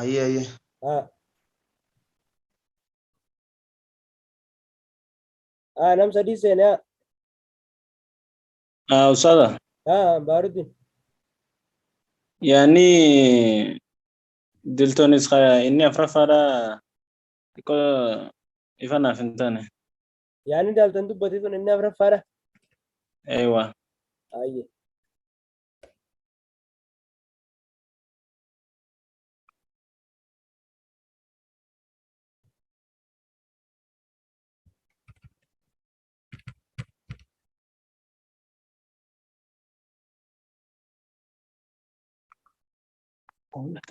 Ayyee, ayyee. Haa. Haa, nam sadii seene haa. Ustaadha. Haa, Baaruddin. Yaanni Daltonis inni afuraffaadha, xiqqoo ifa naaf hin taane. Yaanni Dalton dubbate sun inni afuraffaadha. Eewa. Ayyee.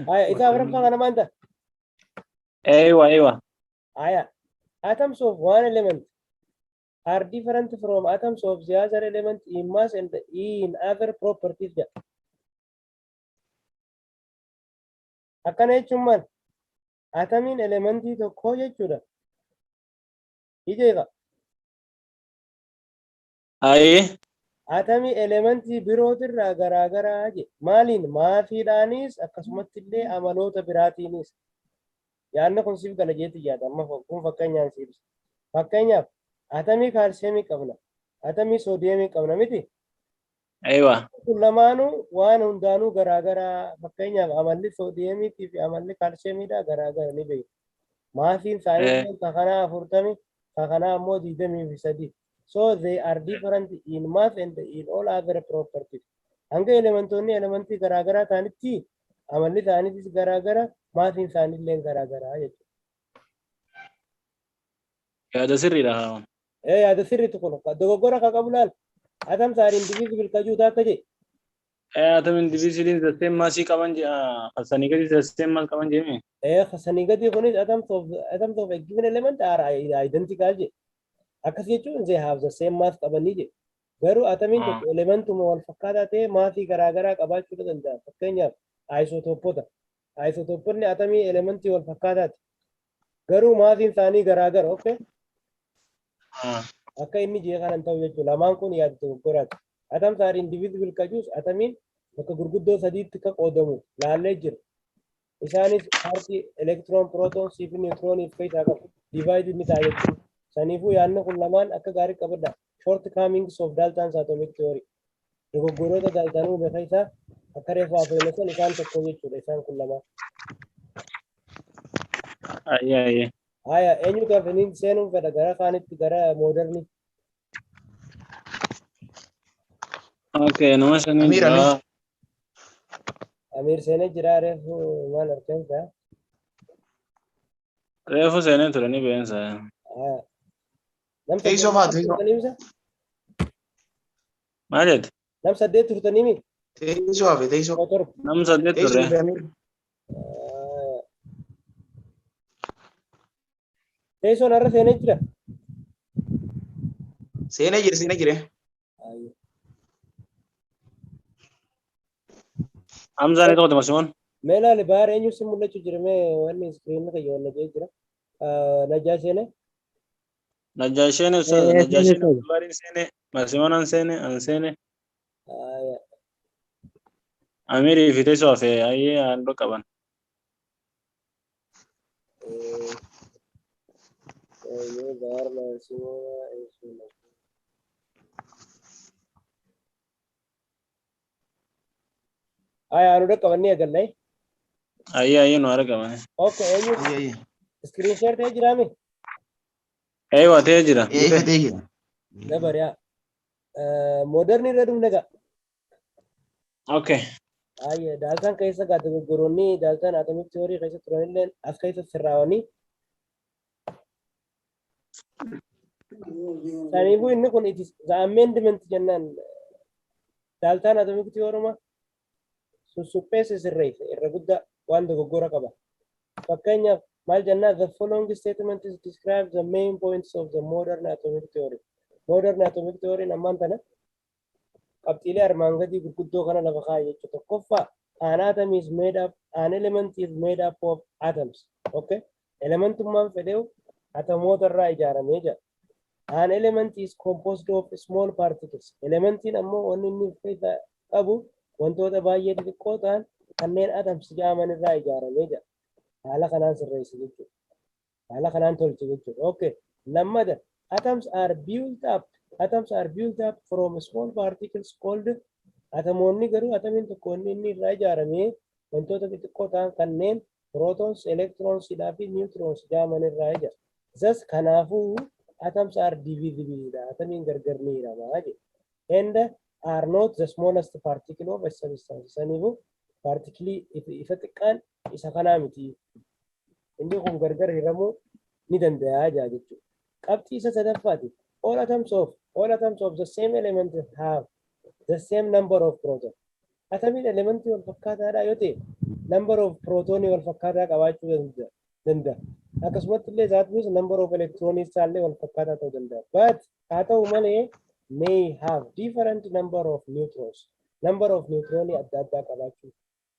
Haya, isa afuraffaa kana maanta? Eewa, eewa. Haya. Atoms of one element are different from atoms of the other element in mass and in other properties jedha. Akkana jechuun maal? Atamiin elementii tokkoo jechuudha. Ijeeqa. Ayyee. Atamii elementii birootirraa garaagaraa je. Maaliin? Maasiidhaanis akkasumatti illee amaloota biraatiinis. Yaadni kun siif gala jeetti yaada. Amma kun fakkeenyaan siif ibsa. Fakkeenyaaf, atamii kaalsiyeemii qabna. Atamii soodiyeemii qabna miti? Eewa. Kun lamaanuu waan hundaanuu garaagaraa. Fakkeenyaaf, amalli soodiyeemiitii fi amalli kaalsiyeemiidhaa garaagara ni beeku. Maasiin isaanii ka kanaa 40, ka kanaa ammoo 23. So they are different in mass and in all other properties. Hanga elementoonni elementii garaagaraa ta'anitti amalli isaaniitis garaagara, maasiin isaaniillee garaagaraa jechuudha. Yaada sirriidha. Ee, yaada sirriitti kun dogoggora ka qabu laal. Atoms are indivisible ka juutaa akka jedhe. Atom indivisible the same mass qaban jedha. Sanii gadi the same mass qaban jedhame. Ee, sanii gadi kunis atoms of a given element are identical jedhe. Akkas jechuun they have the same mass qabanii jedhe. Garuu atamiin tokko elementuma wal fakkaataa ta'e maasii garaagaraa qabaachuu danda'a. Fakkeenyaaf, aayisootoopota. Aayisootooponni atamii elementii wal fakkaataati. Garuu maasiin isaanii garaagara. Okay? Akka inni jee kanan ta'u jechuudha. Lamaan kun yaada dogoggoraati. Atoms are indivisible kajuus atamiin bakka gurguddoo sadiitti akka qoodamu laallee jira. Isaanis paartii electron, proton fi neutronii of keessaa qabu. Divide ni ta'a jechuudha. Saniifuu yaadni kun lamaan akka gaarii qabadha. Shortcomings of Dalton's atomic theory. Dogoggoroota Dalton uume keessaa akka reefu haasofne san isaan tokko jechuudha isaan kun lamaan. Ayyee, ayyee. Haya, eenyutu hafanii seenuun fedha gara kaanitti, gara modernii? Okay, nama shanii Amiir, jira. Amiir. Amiir seenee jira reefu, maal argeensa? Reefu seenee ture ni beensa. Haya. Nam Teessoo saddeet faa, teessoo. turtanii misa? Maal jette? Nam saddeet turtanii mi? Teessoo hafe, teessoo. O torba. Nam saddeet Teessoo turre. fi Amiir. Haya. Teessoon har'a seenee jira. Seenee jira, seenee jira. Haya. Hamzaan ni tokko Masimoon. Mee laali, baar eenyu si mul'achuu jira? Mee wanni iskiriinni kiyya wanna jee jira. Najjaa seenee. Najjaasheen ustaaz, Eh, Najjaasheen seenee. Abdulbaariin seenee, Masimoon an seenee, an seenee. Haya. Amirii fi teessoo hafe, ayyee, halluu qaban. Eenyu baar Masimoon eessuudha? Haya, anu dhaqqabannee eegallee. Ayyee, ayyee, nu argaman. Okay, eenyu Ayyee, ayyee. screen share ta'ee jiraame? Eewa, ta'ee jira. Ee, ifa ta'ee jira. Dabariyaa. Modern irra dhufne gaa. Okay. Ayyee, Dalton keessa gaa dogoggoroonni Dalton atomic theory keessa turanillee as keessa sirraawanii. Saniifuu inni kun it is the amendment jennaan. Dalton atomic theory ma sussuphee sirreesse, irra guddaa waan dogoggora qaba. Fakkeenyaaf maal jennaa? The following statement is describe the main points of the modern atomic theory. Modern atomic theory ammaan tana qabxiilee armaan gadii gurguddoo kana lafa kaa'e jechuudha. Tokkoffaa, an atom is made up an element is made up of atoms. Okay? Elementummaan fedheewu atomoota irraa ijaaramee jira. An element is composed of small particles. Elementiin ammoo wanni inni of keessaa qabu wantoota baay'ee xixiqqoo ta'an kanneen atoms jedhaman irraa ijaaramee jira. Haala kanaan sirreesse jechuudha. Haala kanaan tolche jechuudha. Okay. Lammata, atoms are built up from small particles called. Atomoonni garuu atomiin tokko inni inni irraa ijaaramee wantoota xixiqqoo ta'an kanneen protons, electrons fi neutrons jedhaman irraa ijaara. Thus, kanaafuu, atoms are divisible dha. Atomiin gargar ni hiramaa jedhe. And are not the smallest particle of a substance. Saniifuu paartikilii ifa xiqqaan isa kanaa miti. Inni kun gargar hiramuu ni danda'a jaa jechuudha. Qabxii isa sadaffaati. All atoms of the same element have the same number of protons. Atomiin elementii wal fakkaataadha yoo ta'e, number of protonii wal fakkaataa qabaachuu danda'a. Akkasumatti illee, that means number of electrons isaallee wal fakkaataa ta'uu danda'a. But haa ta'u malee, may have different number of neutrons. Number of neutronii adda addaa qabaachuu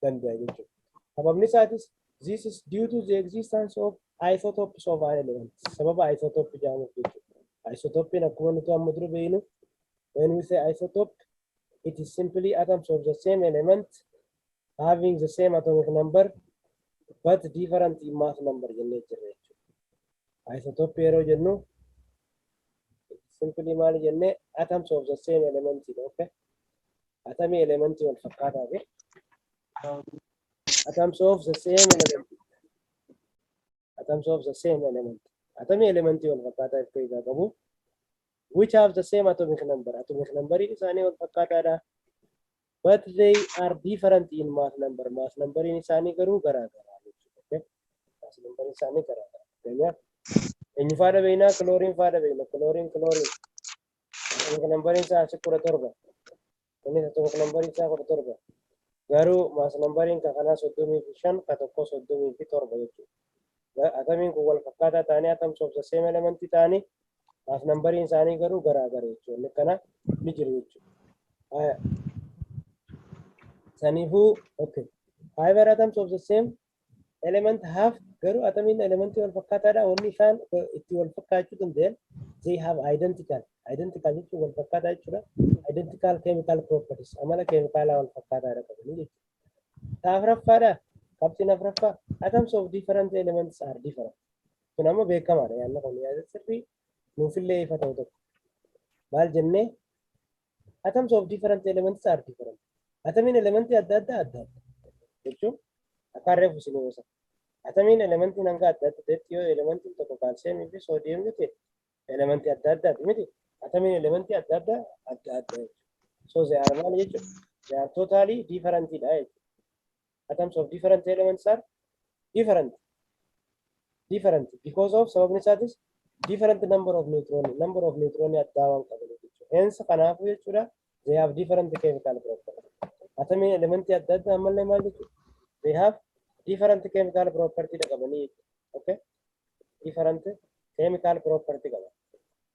danda'a jechuudha. Sababni isaatis, this is due to the existence of isotopes of an element. Sababa isotope jedhamuuf jechuudha. Isotopiin akkuma nuti amma dura beeknu, when we say isotope, it is simply atoms of the same element having the same atomic number but different in mass number jennee jirra jechuudha. Isotope yeroo jennu simply maal jennee? Atoms of the same element dha, okay? Atomii elementii wal fakkaataa fi atoms of the same element. Atoms of the same element. Atomii elementii wal fakkaataa of keessaa qabu, which have the same atomic number. Atomic number isaanii wal fakkaataadha. But they are different in mass number. Mass number isaanii garuu garaa garaa jechuudha. Okay? Mass number isaanii garaa garaa. Fakkeenyaaf eenyu faadha beeknaa? Chlorine faadha beekna. Chlorine, chlorine. Atomic number isaa asi 17. Innis atomic number isaa 17. Garuu mass numberiin ka kanaa 35, ka tokko 37 jechuudha. Atomiin kun wal fakkaataa ta'anii, atoms of the same element ta'anii, mass numberiin isaanii garuu garaa gara jechuudha. Inni kana ni jiru jechuudha. Saniifuu, okay. However, atoms of the same element have, garuu atomiin elementii wal fakkaataadha. Wanni isaan itti wal fakkaachuu danda'an, they have identical. Identical jechuun wal fakkaataa jechuudha. Identical chemical properties, amala keemikaalaa wal fakkaataadha qabanii jechuudha. Ta afuraffaadha. Qabxiin afuraffaa, atoms of different elements are different. Kun ammoo beekamaadha. Yaadna kun yaada sirrii nuufillee ifa ta'u tokko. Maal jennee? Atoms of different elements are different. Atomiin elementii adda addaa adda adda jechuun akka reefu isin gosa. Atomiin elementiin hanga adda adda ta'etti, yoo elementiin tokko kaalsiyeemii fi soodiyeemii ta'e, elementii adda addaati miti. Atomiin elementii adda addaa adda adda jechuudha. So they are maal jechuudha? They are totally different dha jechuudha. Atoms of different elements are different. Different because of, sababni isaatis, different number of neutron, number of neutron addaa waan qabaniif jechuudha. Hence, kanaafuu jechuudha, they have different chemical property. Atomiin elementii adda addaa ammallee maal jechuudha? They have different chemical property dha qabanii jechuudha. Okay? Different chemical property qaban.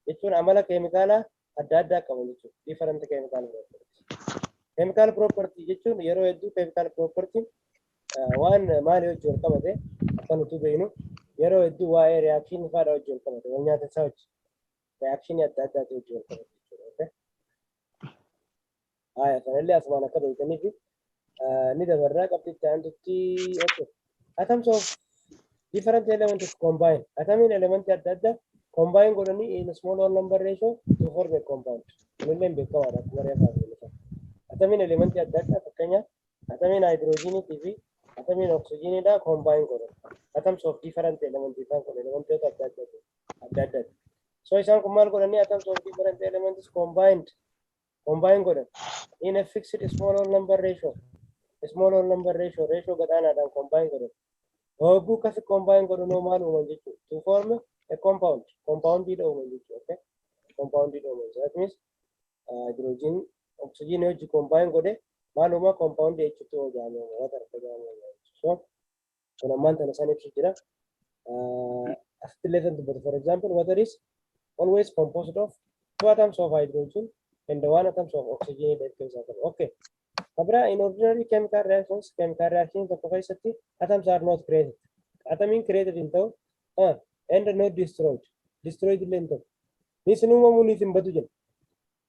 Jechuun amala keemikaalaa adda addaa qaban jechuudha. Different chemical property. Chemical property jechuun yeroo hedduu chemical property waan maali wajjin wal qabate? Akka nuti beeknu, yeroo hedduu waa'ee reaction faadha wajjin wal qabate, wal nyaata isaa wajjin, reaction adda addaati wajjin wal qabate jechuudha. Okay? Haya, kanallee asumaan akka beektanii fi ni dabarraa qabxii itti aantutti. Okay. Atoms of different elements combine. Atomiin elementii adda addaa combine godhanii in small whole number ratio to form a compound. Kunillee beekamaadha akkuma reefa haasofne. Atomiin elementii adda addaa, fakkeenyaaf atomiin haayidroojiniitii fi atomiin oksijiiniidha, combine godhan. Atoms of different elements, isaan kun elementoota adda addaati. Adda addaati. So isaan kun maal godhanii? Atoms of different elements combine godhan in a fixed small whole number ratio. Small whole number ratio, ratio gadaanaadhaan combine godhan. Hogguu akkasi combine godhan maal uuman jechuudha? To form a compound. Compound uuman jechuudha. Okay? Compound uuman. That means hydrogen oxygen hojii combine godhe maal uumaa? Compound H2O jedhamee uuma. Water jedhamee uuma. So kun ammaan tana san ibsu jira. Asitti illee kan dubbatu. For example, water is always composed of two atoms of hydrogen and one atoms of oxygen dha keessaa qaba. Okay. Kabira, in ordinary chemical reactions, chemical reaction tokko keessatti, atoms are not created. Atomiin created hin ta'u, and not destroyed. Destroyed illee hin ta'u. Nis hin uumamu, nis hin badu jedha.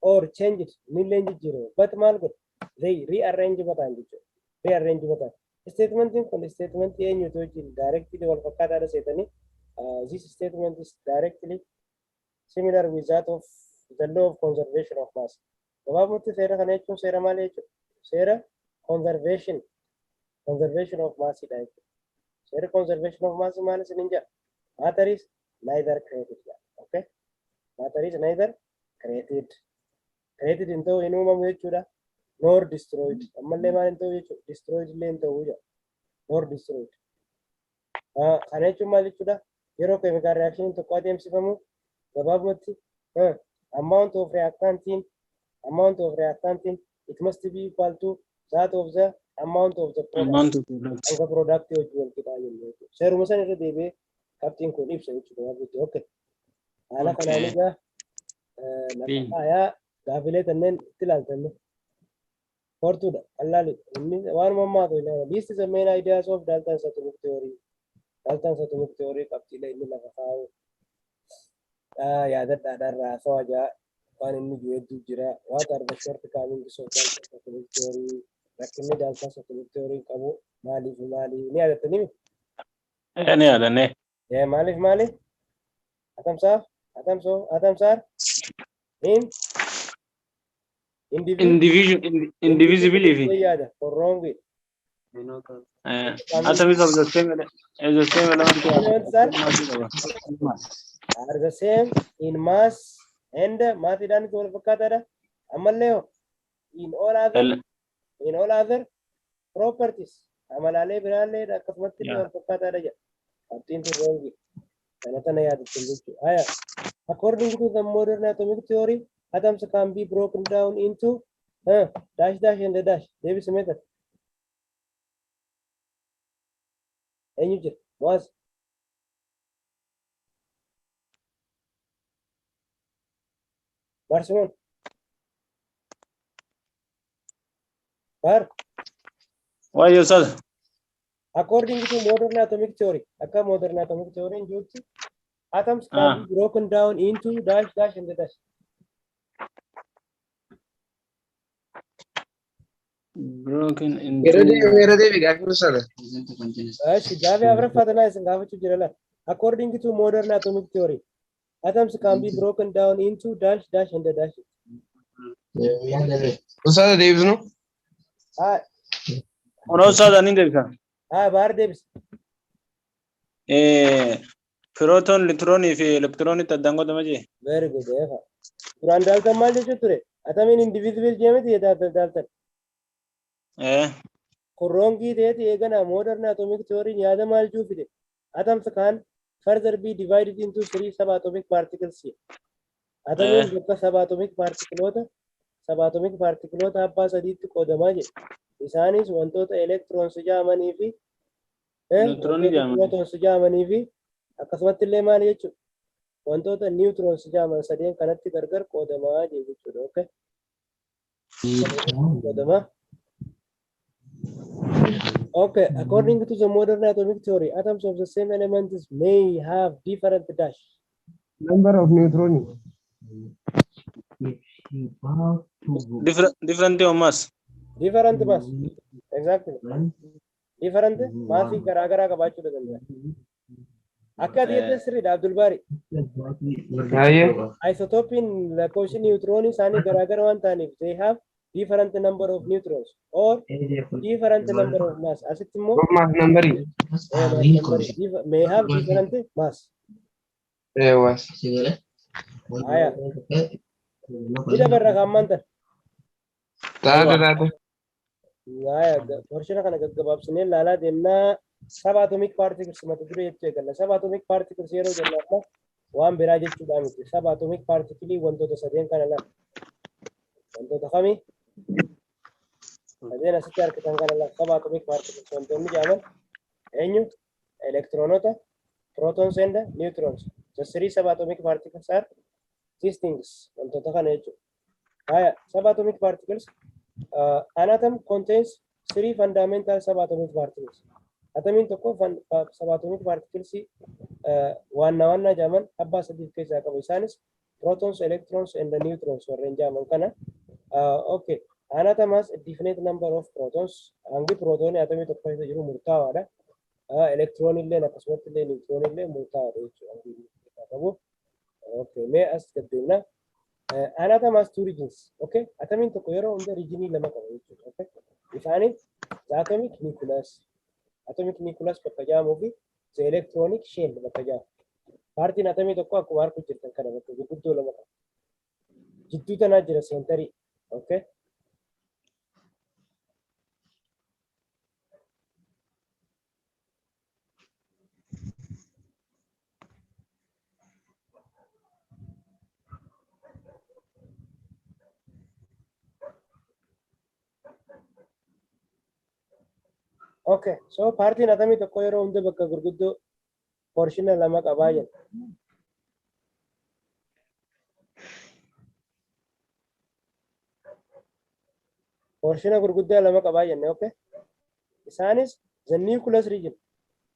Or changed, ni illee hin jijjiiramu. But maal godhu? They rearrange mataan jechuudha. Rearrange mataan. Statementiin kun statementii eenyutu wajjin directly wal fakkaataadha seetanii? This statement is directly similar with that of the law of conservation of mass. Gabaabumatti seera kana jechuun seera maali jechuudha? Seera conservation of mass dha jechuudha. Seera conservation of mass maal isiniin jedha? Matter is neither created jedha. Okay? Matter is neither created. Created hin ta'u, hin uumamu jechuudha. Nor destroyed. Ammallee maal hin ta'u jechuudha? Destroyed illee hin ta'u jedha. Nor destroyed. Kana jechuun maal jechuudha? Yeroo chemical reaction tokko adeemsifamu, gabaabumatti amount of reactantiin it must be equal to that of the amount of the product. Amount of product. Hanga product wajjin wal qixaa jennu jechuudha. Seeruma san irra deebi'ee qabxiin kun ibsa jechuudha. Gabaabumatti. Okay. Haala kanaan egaa lafa kaayaa gaafilee kanneen itti ilaaltanne. Hortuudha. Qallaali. Inni waanuma ammaatu ilaala. List the main ideas of Dalton's atomic theory. Dalton's atomic theory qabxiilee inni lafa kaa'u. Yaadadhaadhaan raasawaa jaa waan inni jiru hedduu jira. What are the shortcomings of Dalton's atomic theory? Rakkinni Dalton's atomic theory qabu maaliif maali? Ni yaadattanii mi? Ni yaadanne. Maaliif maali? Atamsaaf? Atamsoo? Atoms are in Indivision, indivisibility. Yaada for wrong. Atoms of the same is the same element. Elements are the same in mass and maasiidhaan wal fakkaataadha. Ammallee hoo in all other properties, amalaalee biraallee akkasumatti illee wal fakkaataadha jedha. Qabxiin tun wrong. Kana tana yaadachuun jechuudha. Haya. According to the modern atomic theory, atoms can be broken down into dash dash and dash. Deebisi meeqa? Eenyu jira? Mo'az. Barsimon. Bar. Waayee ustaaz. According to modern atomic theory, akka modern atomic theory jirutti, atoms can be broken down into dash dash and dash. Broken Yeroo into. deebi, yeroo deebi gaaffii ustaadha. Eshi, gaafii afuraffaa tanaa isin gaafachuu jira laata. According to modern atomic theory, atoms can be broken down into dash dash and dash. Ustaadha, deebisnu. Ah, Onoo ustaaz, ani deebisa. ah, baar deebis. Proton, neutronii fi elektiroonitti addaan qoodama jee. Very good. Efa. Duraan Dalton maal jechuu ture? Atomiin indivisible jee miti Dalton? Kun wrongii ta'eeti eegana modern atomic theory yaada maal juu fide? Atoms can further be divided into three subatomic particles. Atomiin bakka subatomic particleoota abbaa sadiitti qoodamaa jedhe. Isaanis wantoota electrons jedhamanii fi Neutronii wantoota jedhaman. Protons jedhamanii fi akkasumatti illee maal jechuudha? Wantoota neutrons jedhaman sadeen kanatti gargar qoodamaa jechuudha. Okay? Qoodamaa. Okay, according to the modern atomic theory, atoms of the same elements may have different dash. Number of neutron. Different of mass. Different mass. Exactly. Different maasii garaa garaa qabaachuu danda'a. Akka ati jette sirriidha, Abdul Baari. Baay'ee. Isotopiin lakkoofsi niwutiroonii isaanii garaa gara waan ta'aniif, they have different number of neutrons or different number of mass. Asitti immoo Mass numberii. May have different mass. Eewas. Haya. Ida barra kaamman tan. Taate taate. Haya, portiona kana gaggabaabsinee ilaalaa deemnaa. Subatomic particles mata duree jechuu eegalla. Subatomic particles yeroo jennu amma waan biraa jechuudha miti. Subatomic particle wantoota sadeen kana lama. Wantoota kamii? Sadeen asitti argitan kana lama. Subatomic particles wantoonni jedhaman eenyu? Elektiroonota, protons and neutrons. The three subatomic particles are these things. Wantoota kana jechuudha. Haya, subatomic particles. An atom contains three fundamental subatomic particles. Atomiin tokko subatomic particles waanna waannaa jedhaman abbaa sadii of keessaa qabu. Isaanis protons, electrons and neutrons warreen jedhaman kana. Okay. An atom has a definite number of protons. Hangi prootoonii atomii tokko keessa jiru murtaawaadha. Elektiroonii illee akkasumatti illee niwutiroonii illee murtaawaadha jechuudha. Hangi inni qabu. Okay, mee as gaddeemna. An atom has two regions. Okay, atomiin tokko yeroo hunda regionii lama qaba jechuudha. Okay, isaanis the atomic nucleus. Atomic nucleus bakka jedhamuu fi the electronic shell bakka jedhamu. Partiin atomii tokko akkuma harku jirtan kana bakka gurguddoo lama qaba. Jidduu tanaa jira centerii. Okay. Okay, so partiin atomii tokko yeroo hunda bakka gurguddoo portiona lama qabaa jira. Portiona gurguddaa lama qabaa jenne, okay? Isaanis the nucleus region.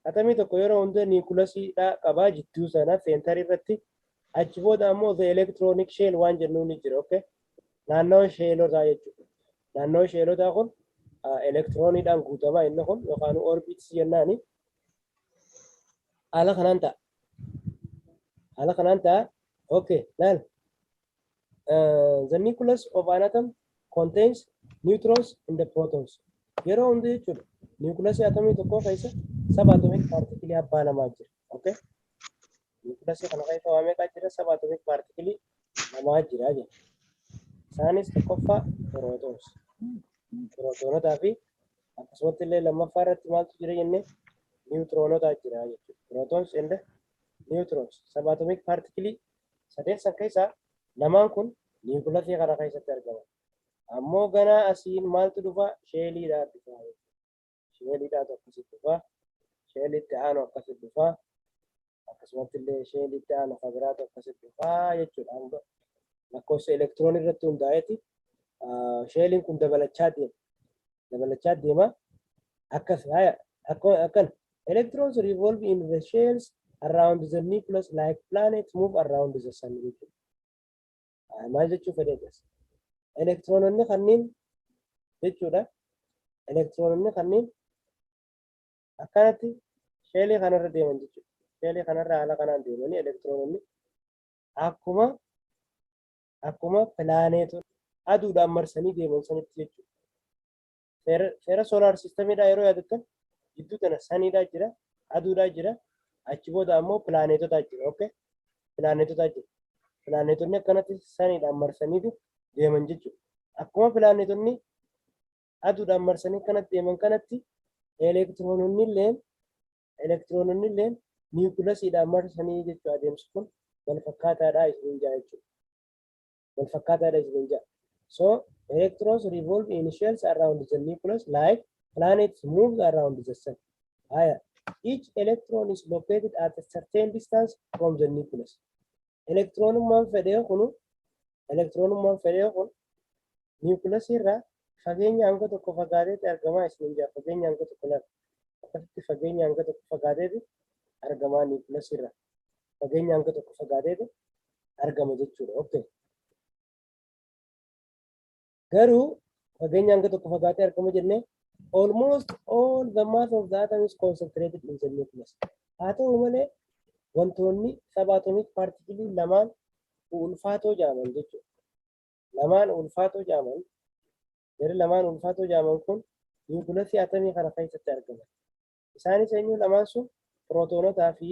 Atomii tokko yeroo hunda nucleusiidha qabaa jidduu sana centerii irratti. Achi booda ammoo the electronic shell waan jennuun ni jira, okay? Naannoo shellotaa jechuudha. Naannoo shellotaa kun elektirooniidhaan guutamaa inni kun yookaan orbits jennaani. Haala kanaan ta'a. Haala kanaan ta'a. Okay, laal. The nucleus of an atom contains neutrons and the protons. Yeroo hunda jechuudha. Nucleus atomii tokko keessa subatomic particle abbaa lamaa jira. Okay? Nucleus kana keessa waa meeqa jira? Subatomic particle lamaa jira jedha. Isaanis tokkoffaa protons. Protoonotaa fi akkasumatti illee lammaffaa irratti maaltu jira jennee niwutiroonotaa jira jechuudha. Protons and neutrons. Subatomic particle sadeen san keessaa lamaan kun niwukilasii kana keessatti argaman. Ammoo ganaa asiin maaltu dhufa? Shelliidhaa dhufa. Shelliidhaatu akkasitti dhufa. Shellitti aanu akkasitti dhufa. Akkasumatti illee shellitti aanu kan biraatu akkasitti dhufa jechuudha. Hanga lakkoofsa elektiroonii irratti hundaa'eeti shelliin kun dabalachaa deema. Dabalachaa deema. Akkas haya akkan electrons revolve in the shells around the nucleus like planets move around the sun jechuudha. Maal jechuu fedhe? Elektiroononni kanneen jechuudha. Elektiroononni kanneen akkanatti shellii kanarra deeman jechuudha. Shellii kanarra haala kanaan deemanii elektiroononni akkuma pilaaneetota aduudhaan marsanii deeman sanitti jechuudha. Seera solar systemiidhaa yeroo yaadattan jidduu tana suniidhaa jira, aduudhaa jira, achi booda ammoo pilaaneetotaa jira. Okay? Pilaaneetotaa jira. Pilaaneetonni akkanatti suniidhaan marsaniitu deeman jechuudha. Akkuma pilaaneetonni aduudhaan marsanii akkanatti deeman kanatti elektiroononni illeen niwukilaasiidhaan marsanii jechuudha. Adeemsi kun wal fakkaataadha isiniin jaa jechuudha. Wal fakkaataadha isiniin jaa. So electrons revolve in shells around the nucleus like planets move around the sun. Haya. Each electron is located at a certain distance from the nucleus. Elektiroonummaan fedhee kun nucleus irraa fageenya hanga tokko fagaateeti argamaa isiniin jaa. Fageenya hanga tokko lafa. Akkasitti fageenya hanga tokko fagaateeti argamaa nucleus irraa. Fageenya hanga tokko fagaateeti argama jechuudha. Okay. Garuu fageenya hanga tokko fagaatee argama jennee almost all the mass of the atom is concentrated in the nucleus. Haa ta'u malee wantoonni subatomic particle lamaan ulfaatoo jedhaman jechuudha. Lamaan ulfaatoo jedhaman, jarri lamaan ulfaatoo jedhaman kun niwukilasii atomii kana keessatti argaman. Isaanis eenyu lamaan sun? Pirootonotaa fi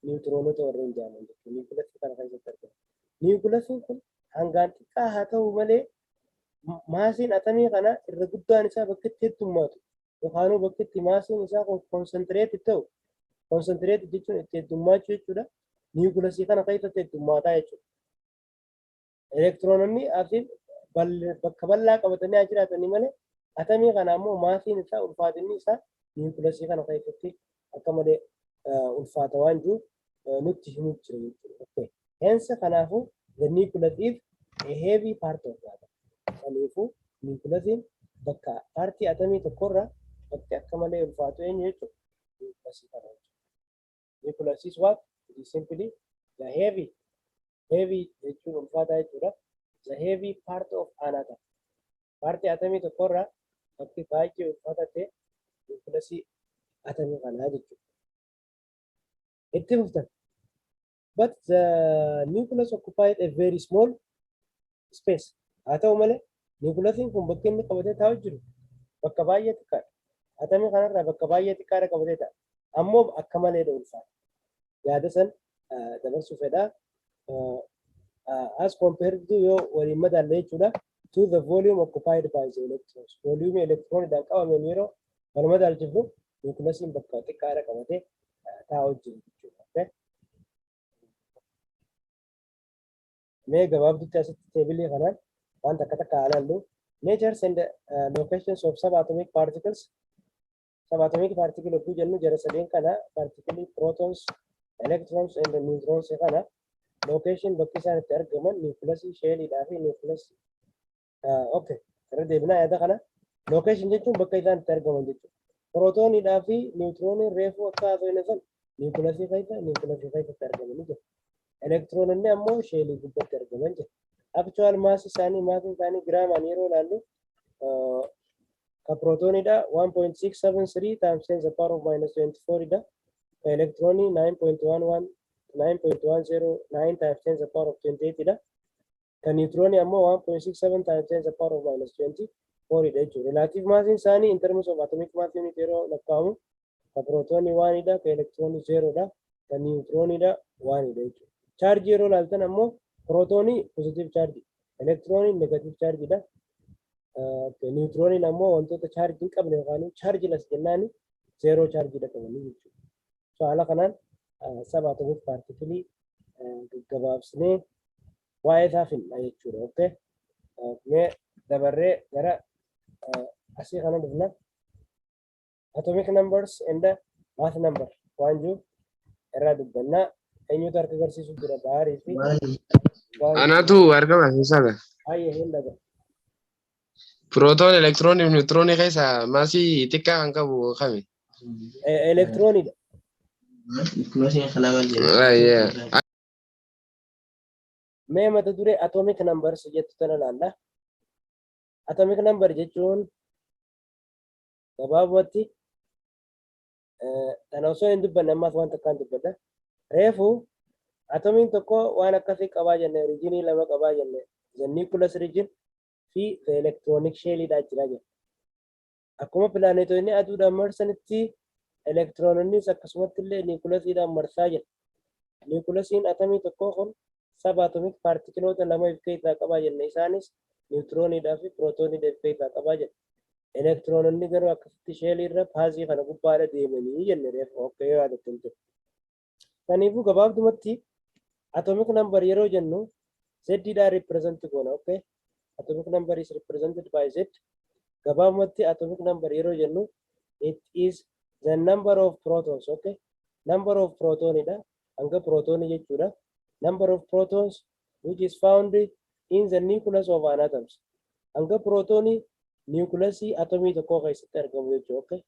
niwutiroonota warreen jedhaman jechuudha. Niwukilasii kana keessatti argaman. Niwukulasiin kun hangaan xiqqaa haa ta'u malee massiin atomii kana irra guddaan isaa bakka itti heddummaatu yookaan bakka itti massiin isaa kun concentrate ta'u, concentrate jechuun itti heddummaachuu jechuudha. Niwukilasii kana keessatti heddummaataa jechuudha. Elektiroononni asiin bakka bal'aa qabatanii haa jiraatanii malee atomii kana ammoo massiin isaa, ulfaatinni isaa niwukilasii kana keessatti akka malee ulfaata waan jiruuf nutti himuu jira jechuudha. Okay. Hence, kanaafuu, the nucleus is a heavy part of the atom. Kanaafuu niwukulasiin bakka partii atomii tokkorraa bakki akka malee ulfaatu eenyu jechuudha? Niwukilasii kana jechuudha. Nucleus is what? It is simply the heavy. Heavy jechuun ulfaataa jechuudha. The heavy part of an atom. Partii atomii tokkorraa bakki baay'ee ulfaata ta'e nucleusii atomii kanaa jechuudha. Itti fuftan. But the nucleus occupied a very small space. Haa ta'u malee, nucleusiin kun bakki inni qabatee taa'u jiru bakka baay'ee xiqqaadha. Atomii kanarraa bakka baay'ee xiqqaadha qabatee taa'a. Ammoo akka maleedha ulfaata. Yaada san dabarsuu fedhaa. As compared to, yoo waliin madaalle jechuudha, to the volume occupied by the electrons. Volume electronidhaan qabameen yeroo wal madaalchifnu, nucleusiin bakka xiqqaadha qabatee taa'u jiru jechuudha. Okay? Mee gabaabdutti asitti tableii kanaan waan takka takka haa ilaallu. Natures and locations of subatomic particles. Subatomic particle yogguu jennu, jara sadeen kana, particles, protons, electrons and neutrons kana, location, bakki isaan itti argaman nucleus, shelliidhaa fi nucleus. Okay, irra deebinaa yaada kana. Location jechuun bakka isaan itti argaman jechuudha. Protonidhaa fi neutroniin reefuu akka haasofne san nucleusii keessatti argamanii jiru. Elektiroononni ammoo shellii gubbatti argaman jira. Actual mass isaanii, massiin isaanii giraamaan yeroo ilaallu, ka protonidha 1.673 times 10 the power of minus 24 dha. Ka elektiroonii 9.11 9.109 times 10 the power of 28 dha. Ka niwutiroonii ammoo 1.67 times 10 the power of minus 24 dha jechuudha. Relative massiin isaanii in terms of atomic mass unit yeroo lakkaa'amu, ka pirootoonii 1 dha, ka elektiroonii 0 dha, ka niwutirooniidha 1 dha jechuudha. Chaarjii yeroo ilaaltan ammoo, pirootoonii positive charge, elektirooniin negative charge dha. Niwutirooniin ammoo wantoota chaarjii hin qabne yookaan chargeless jennaani, zero chaarjiidha qabanii jechuudha. So haala kanaan subatomic particleii gaggabaabsinee waa'ee isaa finna jechuudha. Okay. Mee dabarree gara asii kana dhufna. Atomic numbers and mass number waan jiru irraa dubbannaa. Eenyutu harka agarsiisu jira? Baharii fi Anatu harka barsiisaadha. Baay'ee hin dhaga. Pirootoon, elektiroonii fi niwutiroonii keessaa massii xiqqaa kan qabu kami? Elektirooniidha. Baay'ee. Mee mata duree atomic numbers jettu tana ilaalla. Atomic number jechuun gabaabumatti, tana osoo hin dubbanne ammaas waan takkaan dubbadha. Reefu atomiin tokko waan akkasii qabaa jenne, regionii lama qabaa jenne, the nucleus region fi the electronic shell dha jira jenna. Akkuma pilaanetoonni aduudhaan marsanitti, elektiroononnis akkasumatti illee nucleusiidhaan marsaa jira. Nucleusiin atomii tokkoo kun subatomic particleoota lama of keessaa qabaa jenne, isaanis niwutirooniidhaa fi pirootooniidha of keessaa qabaa jenna. Elektiroononni garuu akkasitti shellii irra pathii kana gubbaadha deemanii jenne reefu, akka yoo yaadattan ture. Kanaafuu gabaabdumatti atomic number yeroo jennu Z dhaan represent goona. Okay? Atomic number is represented by Z. Gabaabumatti atomic number yeroo jennu, it is the number of protons. Okay? Number of proton dha. Hanga protonii jechuudha. Number of protons which is found in the nucleus of an atom. Hanga protonii nucleusii atomii tokkoo keessatti argamu jechuudha. Okay?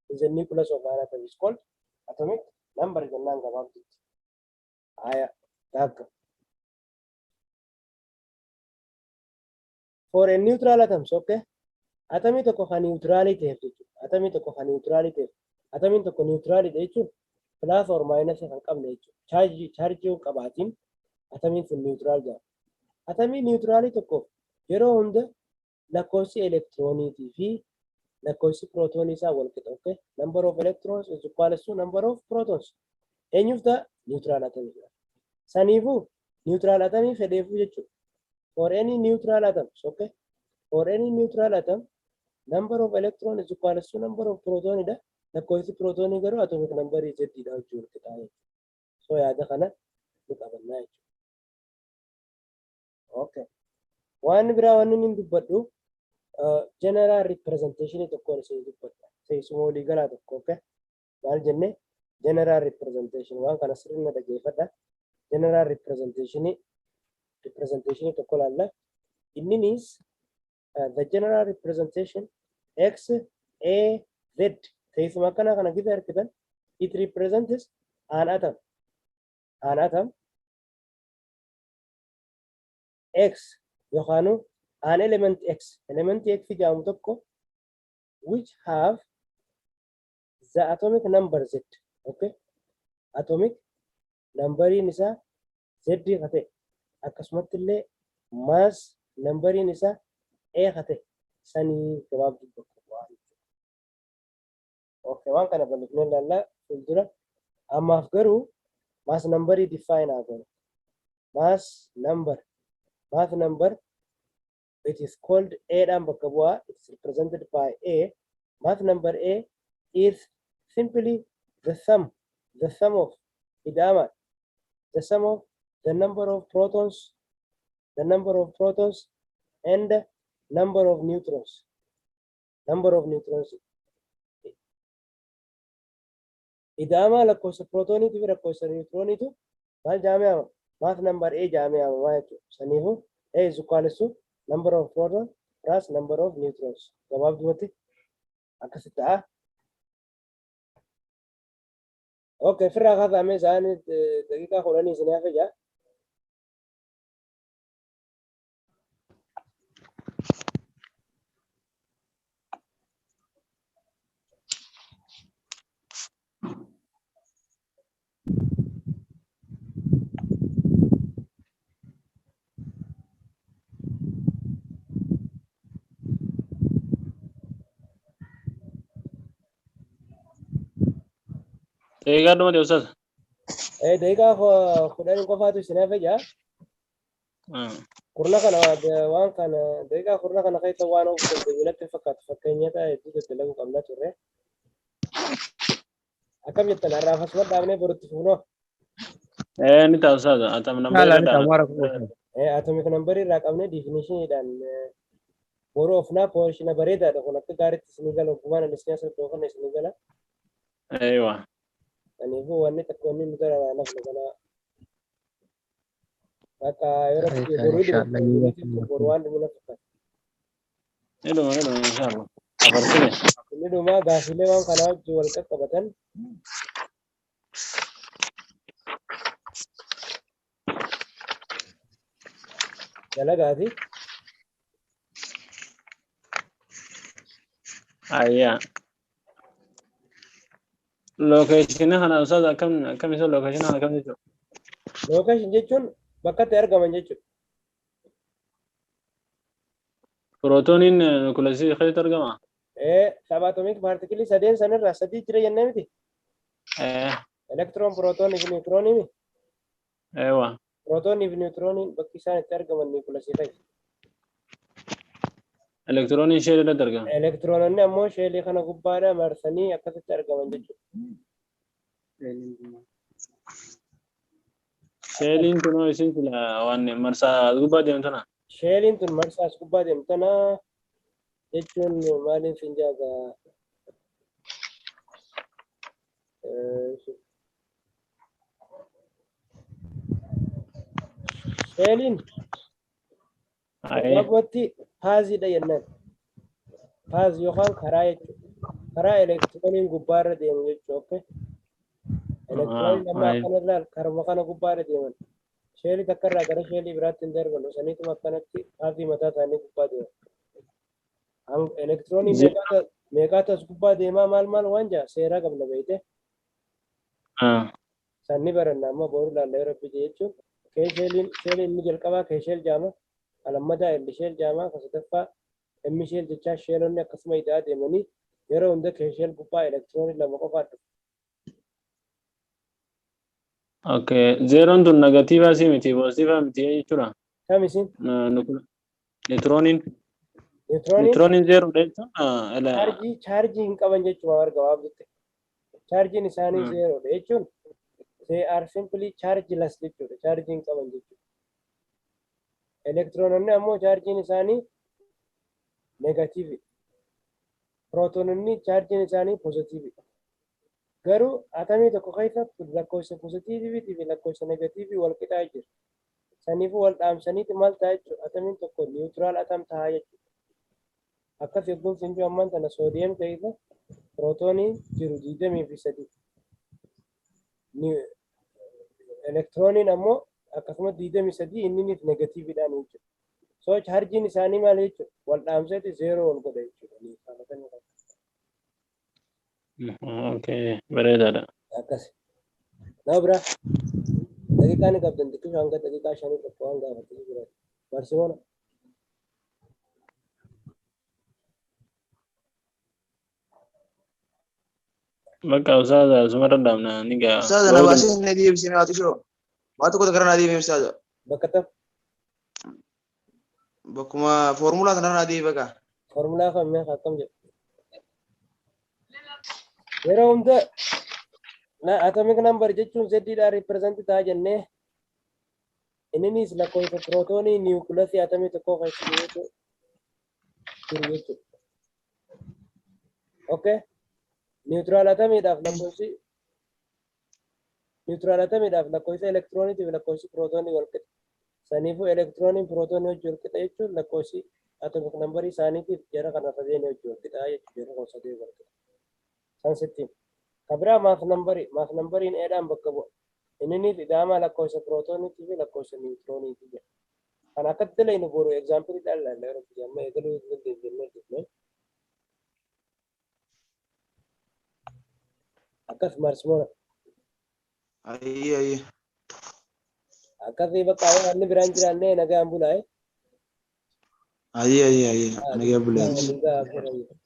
In the nucleus of an atom is called atomic number jennaan gabaabdutti. Aya, takka. For a neutral atoms, okay? Atomii tokko kan neutralii ta'eef jechuudha. Atomii tokko kan neutralii ta'eef. Atomiin tokko neutralii jechuun plus or minus kan qabne jechuudha. Chaarjii hin qabaatiin atomiin sun neutral jedhama. Atomii neutralii tokkoof yeroo hunda lakkoofsi elektirooniitii fi lakkoofsi pirootoonii isaa wal qixa. Okay? Number of electrons is equal to number of protons. Eenyuuf ta'a? Neutral atomii. Saniifuu neutral atomii fedheefuu jechuudha. For any neutral atoms, okay? For any neutral atom, number of electron is equal to number of proton dha. Lakkoofsi pirootoonii garuu atomic number Z dha wajjin wal qixa jechuudha. So yaada kana ni qabannaa jechuudha. Okay. Waan biraa wanni inni dubbadhu, general representation tokkoon isin dubbadha. Teessuma walii galaa tokko, okay? Maal jenne? General representation, waan kana sirna dhageeffadha. General representation tokko laalla. Inninis the general representation X A Z, teessuma akkanaa kana gita argitan, it represents an atom. An atom X yookaan An element X, element X jedhamu tokko, which have the atomic number Z, okay? Atomic numberiin isaa Z ka ta'e, akkasumatti illee mass numberiin isaa A ka ta'e sanii gabaabduu bakka bu'aa jechuudha. Okay, waan kana bal'ifnee ilaallaa fuuldura. Ammaaf garuu mass numberii define haa goonu. Mass number. Mass number, it is called A dhaan bakka bu'aa. It is represented by A. Mass number A is simply the sum of, ida'ama, the sum of the number of protons, the number of protons and the number of neutrons. Number of neutrons. Ida'ama lakkoofsa prootooniitii fi lakkoofsa niwutirooniitu maal jedhamee yaamama? Mass number A jedhamee yaamama jechuudha. Saniifuu A is equal to number of proton plus number of neutrons. Gabaabdumatti akkasitti ta'a. Okay, firraa kaafamee isaan daqiiqaa 10 isin hafe jaa. Daqiiqaa dhumate, ustaz. Daqiiqaa 10 qofaatu isin hafe jaa. Kurna kana, waan kana, daqiiqaa 10 kana keessa waan of dandeenyu natti fakkaatu, fakkeenyata hedduu daddalaguu qabna turre. Akkam jettan, har'aaf asuma dhaabnee borutti fufnoo? Ni ta'a, ustaz. Atom number Haala ni irra ta'a dhaabna. Mara. Atomic number irraa qabnee definitioniidhaan boruu ofnaa. Portiona bareedaadha kun, akka gaariitti isinii gala, ogummaan ani isin asirratti oofan isinii gala. Eewa. Kanaafuu wanni takka wanni nu dararaa nafnu kana bakka yeroo boruu Inshallah. dhuma, boru waan dhumu na fakkaata. Ni dhuma, ni dhuma, inshallah. Afarsine. Inni dhumaa gaafiilee waan kanaa wajjin wal qaqqabatan. Dalagaati. Ayyaa. Location kana, ustaz, akkam akkam isa location kana akkam jechuudha? Location jechuun bakka itti argaman jechuudha. Prootoniin nukulasii keessatti argama. Subatomic particleii sadeen sanirraa sadii jira jennee miti. Elektiroon, pirootoonii fi niwutiroonii. Eewa. Pirootoonii fi niwutirooniin bakki isaan itti argaman niwukilasii keessa. Elektirooniin shellii irratti argama. Elektiroononni ammoo shellii kana gubbaadha marsanii akkasitti argaman jechuudha. Shelliin kunoo isin sila waan marsaa gubbaa deemtu tana. Shelliin tun marsaa as gubbaa deemtu tana jechuun maaliin sin jaaga? Shelliin gabaabumatti pathiidha jennaan. Path yookaan karaa jechuudha. Karaa elektirooniin gubbaarra deemu jechuudha. Okay? Elektirooniin amma akkana ilaal, karuma kana gubbaarra deeman. Shellii takka irraa gara shellii biraatti hin darban. Saniituma akkanatti pathii mataa isaanii gubbaa deeman. Elektiroonii meeqaatu as gubbaa deemaa, maal maal waan jaa seeraa qabna beeyte. Sanni baranna, amma boru laalla yeroo biyya jechuun. K shelliin, shelliin inni jalqabaa K shell jaama. Lammataa L shell jaama. Ka sadaffaa M shell jechaa shellonni akkasuma idaa deemanii yeroo hunda K shell gubbaa elektiroonii lama qofaa dhufu. Okay. Zeroon tun negatiivaa si miti, poozitiivaa miti jechuudha. Kam isin? Niwutirooniin. Niwutirooniin Niwutirooniin zeroodha jechuun. Chaarjii hin qaban jechuudha warra gabaabdutti. Chaarjiin isaanii zeroodha jechuun they are simply chargeless jechuudha. Chaarjii hin qaban jechuudha. Elektiroononni ammoo chaarjiin isaanii negatiivi. Pirootoononni chaarjiin isaanii pozitiivi. Garuu atamii tokko keessa lakkoofsa pozitiiviitii fi lakkoofsa negatiivii wal qixaa jira. Saniifuu wal dhaamsaniiti maal ta'a jechuudha. Atamiin tokko neutral atom ta'a jechuudha. Akkas yogguun finjuu ammaan tana soodiyem keessa pirootoonii jiru 23. Elektirooniin ammoo akkasuma 23, inninis negatiiviidhaan jechuudha. So chaarjiin isaanii maal jechuudha? Wal dhaamseeti zeeroo ol godha jechuudha. Neutral atomii kana. Okay, bareedaadha. Akkas. Nama biraa daqiiqaa ni qabdan, xiqqisho hanga daqiiqaa 5 tokko waan gaafatanii jiran. Barsiisona. Bakka ustaaza sumarra dhaabna ni gaa. Ustaaza, na baasee na deebisee haa xishoo. Waa tokko gara na deebi'e, ustaaza. Bakka tam? Bakkuma foormulaa sanarra na deebi'e bakka. Foormulaa kan meeqa akkam jedhu. Yeroo hunda na atomic number jechuun Z dhaan represent ta'a jennee, inninis lakkoofsa pirootoonii niwukilasii atomii tokkoo keessa jiru jechuudha. Okay. Neutral atomiidhaaf lakkoofsi neutral atomiidhaaf lakkoofsa elektirooniitiif lakkoofsi pirootoonii wal qixa. Saniifuu elektirooniin pirootoonii wajjin wal qixa jechuun lakkoofsi atomic number isaaniitiif jara kana sadeen wajjin wal qixa jechuudha. Jara kun sadeen wal qixa. San sittiin. Kan biraa mass numberii. Mass numberiin eedhaan bakka bu'a. Inninis ida'ama lakkoofsa pirootooniitii fi lakkoofsa niwutirooniitii jedha. Kan akkatti dalagnu boru example dhaan ilaalla yeroo biyya amma eegaluu hin dandeenye jennee. Akkas marsimoona. Ayyee, ayyee. Akkasii bakka waan inni biraan jiraannee nagaan bulaa. Ayyee, ayyee, ayyee. Nagaa bulee. Nagaa bulaa.